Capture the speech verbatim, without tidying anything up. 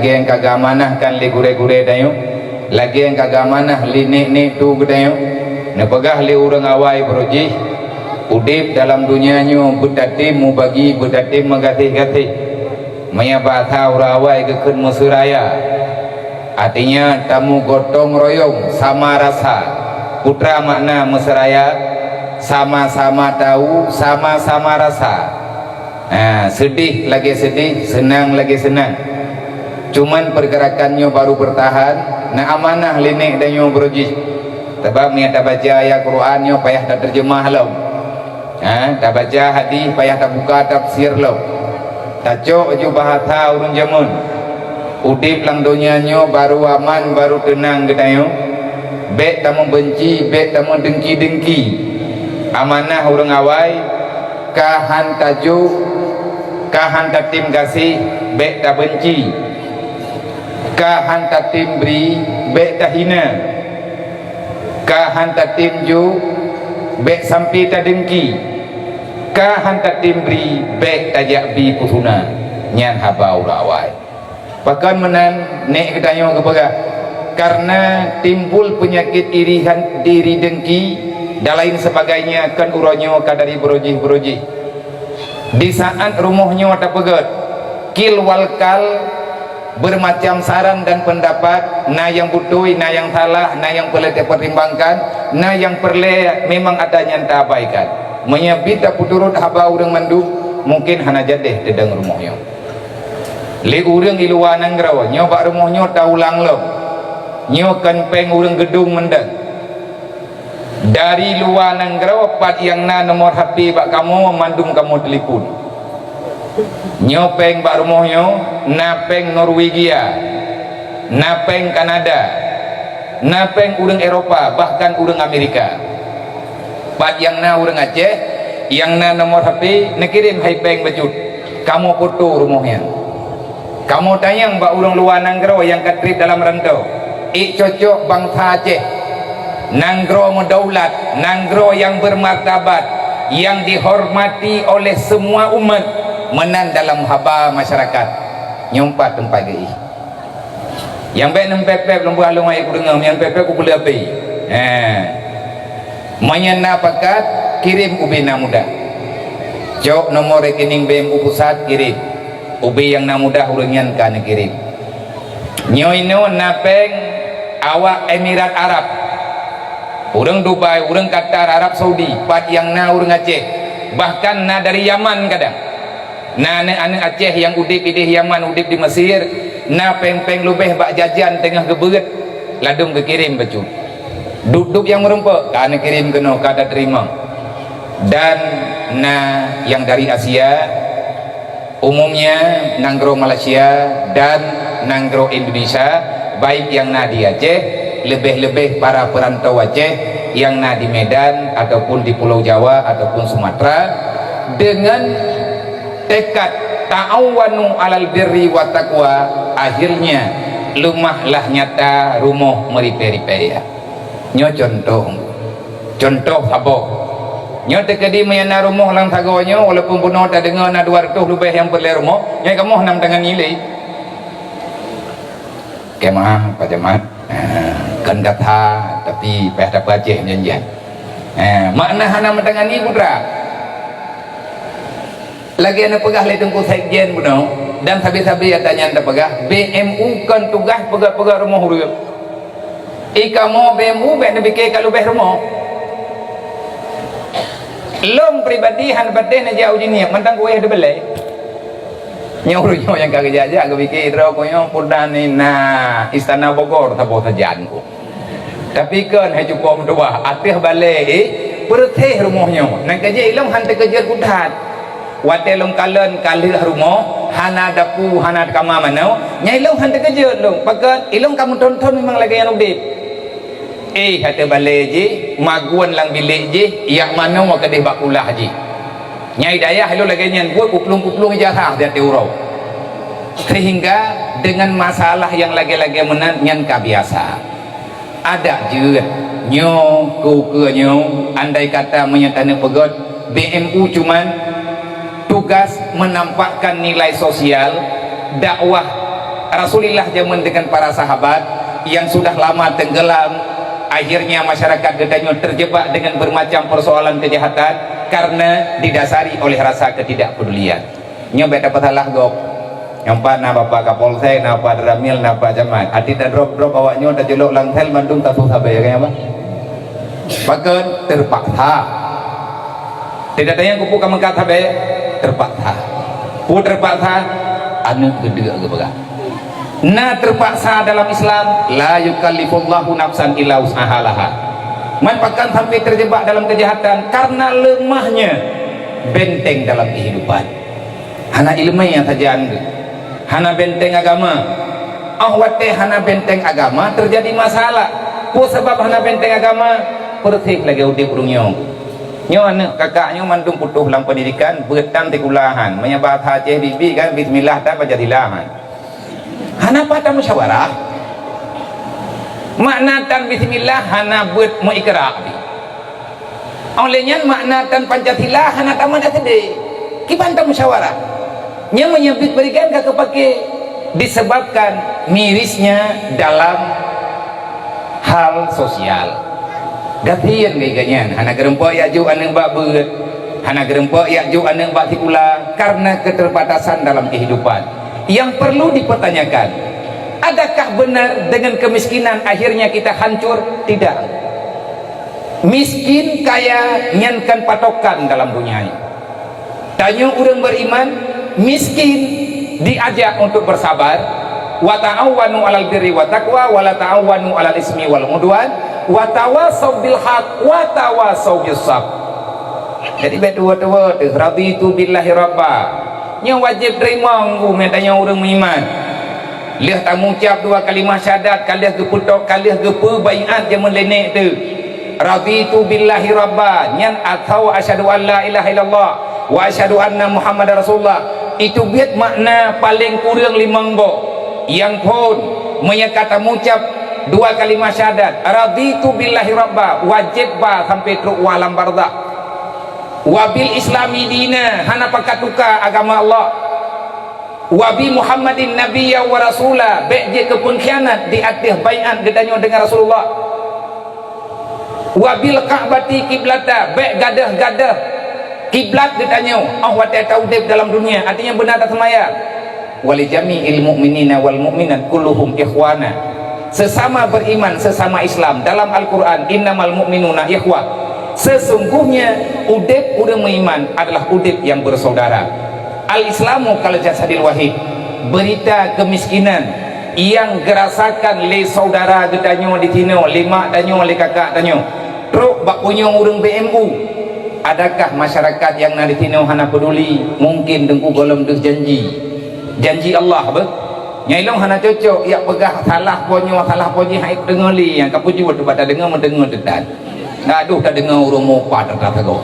Lagée nyang ka geuamanahkan lé gurée-gurée tanyoe, lagée nyang ka geuamanah lé nek-nek tu geutanyoe, neupeugah lé ureuëng awai baroe jih, udeb dalam donya nyoe beutatem mubagi, beutatem meugaséh-gaséh. Meunyoe bahasa ureuëng awai geukheun meuseuraya, artinya tamugotong royong sama rasa. Peue treuk makna meuseuraya? Sama-sama tahu, sama-sama rasa. Ha, seudeh lagée seudeh, seunang lagée seunang. Cuman peurgerakan nyoe baru beurtahan, na amanah lé nek tanyoe baroe jih. Sabab meunyoe tabaca ayat Quran nyoe payah tateurjeumah lom. Ha, tabaca hadih payah tabuka tafsir lom. Tacok ju bahasa ureuëng jameun. Udeb lam donya nyoe baru aman, baru teunang geutanyoe. Bék tameubeunci, bék tameudengki-dengki. Amanah ureuëng awai, ka han tajok, ka han tatem gaséh, bék tabeunci. Ka han tatem bri, bék tahina. Ka han tatem jok, bék sampoe tadengki. Ka han tatem bri, bék tajak bi peusuna. Nyan haba ureuëng awai. Pakon meunan nek geutanyoe geupeugah, karena timbul peunyakét iri han-, iri dengki dan lain sebagainya, kan uroe nyoe ka dari baroe jih-baroe jih. Di saat rumoh nyoe tapeugét, kil wal kal, bermacam saran dan pendapat, na nyang beutôi, na nyang salah, na nyang peureulée tapertimbangkan, na nyang peureulée memang ata nyang taabaikan. Meunyoe bit tapeuturot haba ureuëng mandum, mungken hana jadeh teudong rumoh nyoe. Lé ureuëng i luwa nanggroe, nyoe bak rumoh nyoe taulang lom. Nyoe kon péng ureuëng geudong mantong. Dari luwa nanggroe pat nyang na nomor H P bak kamoe, mandum kamoe telepon. Nyoe péng bak rumoh nyoe, na péng Norwegia, na péng Kanada, na péng ureuëng Eropa, bahkan ureuëng Amerika. Pat nyang na ureuëng Aceh, nyang na nomor H P, neukirém hai péng bacut. Kamoe poto rumoh nyan. Kamoe tanyong bak ureuëng luwa nanggroe nyang ka treb dalam rantau, ék cocok bansa Aceh, nanggroe meudaulat, nanggroe nyang beumartabat, nyang dihormati oleh semua umat, meunan dalam haba masyarakat. Nyoe pat teumpat geuih. Nyang bék neumpép-pép lôn beualong ayat kudeungoe, nyang pép-pép kupeuleueh api. He. Meunyoe na pakat, kirém ubé na mudah. Cok nomor rekening B M U pusat, kirém. Ubé nyang na mudah ureuëng nyan ka neukirém. Nyoe inoe na péng awak Emirat Arab. Ureuëng Dubai, ureuëng Qatar, Arab Saudi, pat nyang na ureuëng Aceh. Bahkan na dari Yaman kadang. Na aneuëk-aneuëk Aceh nyang udeb ideh Yaman, udeb di Mesir, na péng-péng leubeh bak jajan teungoh geubeuet, ladum geukirém bacut. Dub-dub nyang meurumpok, ka neukirém keunoe, ka tateurimong. Dan na nyang dari Asia, umumnya nanggroe Malaysia dan nanggroe Indonesia, baik nyang na di Aceh, leubeh-leubeh para peurantau Aceh nyang na di Medan ataupun di Pulau Jawa ataupun Sumatera, dengan tekad ta'awanu 'alal birri wa taqwa, akhirnya leumah lah nyata rumoh meuripée-ripée. Nyoe cuntoh, cuntoh saboh. Nyoe teukeudi meunyoe na rumoh lam sagoe nyoe, walaupun bunoe tadeungoe na dua reutôh leubeh nyang peureulée rumoh, nyoe kamoh nam tangan ilée. Kemah, Pak Camat. Ah, kon gata, tapi payah tapeugah janjian. Ah, makna hana meutangani putra. Lagée na peugah lé Teungku Sekjen bunoe, dan sabe-sabe nyang tanyan tapeugah, B M U kon tugaih peugét-peugét rumoh ureuëng. I kamoe B M U bék neubike ka leubeh rumoh. Lôn pribadi hana patéh neujak uji niet, mantong kuweh deubeulée. Nyoe ureuëng nyoe nyang ka geujak-jak geupike droe ku nyoe peudan na Istana Bogor saboh sajan ku. Tapi kon hai cupo meutuwah, ateueh balée, eh, peureuséh rumoh nyoe. Nyan ka jeuet ilong han teukeujeuet ku that. Watée lôn kalon ka lheueh rumoh, hana dapu, hana kama manoe, nyan ilong han teukeujeuet lôn. Pakon? Ilong ka meuthon-thon memang lagée nyan udeb. Eh, ateueh balée jih, magun lam bilék jih, yak manoe keudeh bak kulah jih. Nyang i dayah ilong lagée nyan buet kuplueng-kuplueng ijazah di ateueh uroe. Sehingga dengan masalah nyang lagée-lagée meunan nyan ka biasa. Adak jeuet, nyoe keu ukeue nyoe, andai kata meunyoe taneuk peugét, B M U cuman tugas menampakkan nilai sosial, dakwah Rasulullah jameun dengan para sahabat yang sudah lama tenggelam, akhirnya masyarakat geutanyoe terjebak dengan bermacam persoalan kejahatan karena didasari oleh rasa ketidakpedulian. Nyoe bèk tapeusalah gob. Nyoe pat na Bapak Kapolsek, na Pak Danramil, na Pak Camat. Até tadrop-drop awak nyoe tajulok lam sel mandum tasu sabe, ya kan, Pak? Pakon? Terpaksa. Tidak ada yang kupu kamu kata be, terpaksa. Pu terpaksa, aneuk geudeuk geupeugah. Na terpaksa dalam Islam, la yukallifullahu nafsan illa wus'aha laha. Man pakon sampai terjebak dalam kejahatan karena lemahnya benteng dalam kehidupan. Hana ileumèe nyang sajan geuh. Hana benteng agama. Óh watèe hana benteng agama, teujadi masalah. Peue sabab hana benteng agama? Peureuseh lagèe udép ureueng nyoe. Nyoe aneuk kakak nyoe mandum putôh lam pendidikan, beuet tan sikula han. Meunyoe bahasa Aceh bibi kan, bismillah tan Pancasila han. Hana pat tamusyawarah. Makna tan bismillah hana beuet meuikra pih. Óh lheueh nyan makna tan Pancasila hana tamat S D. Kiban tamusyawarah. Nyan meunyoe biet beurigan ka geupake disebabkan mirisnya dalam hal sosial. Gasien geuh nyan, hana geurumpok jak jok aneuk bak beuet, hana geurumpok jak jok aneuk bak sikula karena keterbatasan dalam kehidupan. Yang perlu dipertanyakan, adakah benar dengan kemiskinan akhirnya kita hancur? Tidak. Miskin kaya nyan kon patokan dalam dunia nyoe. Tanyoe ureueng beriman miskin diajak untuk bersabar, "Wa ta'awanu 'alal birri wa taqwa, wa la ta'awanu 'alal ismi wal 'udwan, wa tawasau bil haq, wa tawasau bis sabr." Jadi bèk tuwo-tuwo teuh, "Raditu billahi rabba." Nyoe wajéb teurimong geuh meutanyoe ureueng meuiman. Lheueh tamucab dua kalimah syahadat, ka lheueh geupeutok, ka lheueh geupeu baiat jameun lé nèk teuh. "Raditu billahi rabba," nyan atau "Asyhadu an la ilaha illallah wa asyhadu anna Muhammadar Rasulullah." Itu biet makna paleng kureueng limong boh. Nyang phôn, meunyoe ka tamucab dua kalimah syahadat, "Raditu billahi rabba," wajéb ba sampai trok u alam barzakh. "Wa bil islami dina," hana pakat tuka agama Allah. "Wa bi Muhammadin nabiyya wa rasula," bèk jeuet keu peungkhianat di ateueh baiat geutanyoe deungon Rasulullah. "Wa bil Ka'bati kiblata," bèk gadôh-gadôh kiblat geutanyoe óh watèe taudép dalam dunia, artinya beuna taseumayang. "Wa li jami'il mu'minina wal mu'minat kulluhum ikhwana." Sesama beriman, sesama Islam, dalam Al-Quran, "Innamal mu'minuna ikhwah." Sesungguhnya udép ureueng meuiman adalah udép nyang bersaudara. Al-Islamu kal jasadil wahid. Berita kemiskinan nyang geurasakan lé saudara geutanyoe di sinoe, lé mak tanyoe, lé kakak tanyoe, trok bak punyueng ureueng B M U. Adakah masyarakat nyang na di sinoe hana peduli? Mungkin teungku gohlom deuh janji. Janji Allah beuh. Nyang ilong hana cocok, jak peugah salah po nyoe, salah po jih, hai deungoe lé nyang ka peujeuet bak tadeungoe meudeungoe teutan. Gadoh tadeungoe ureueng mupat teuka sagoe.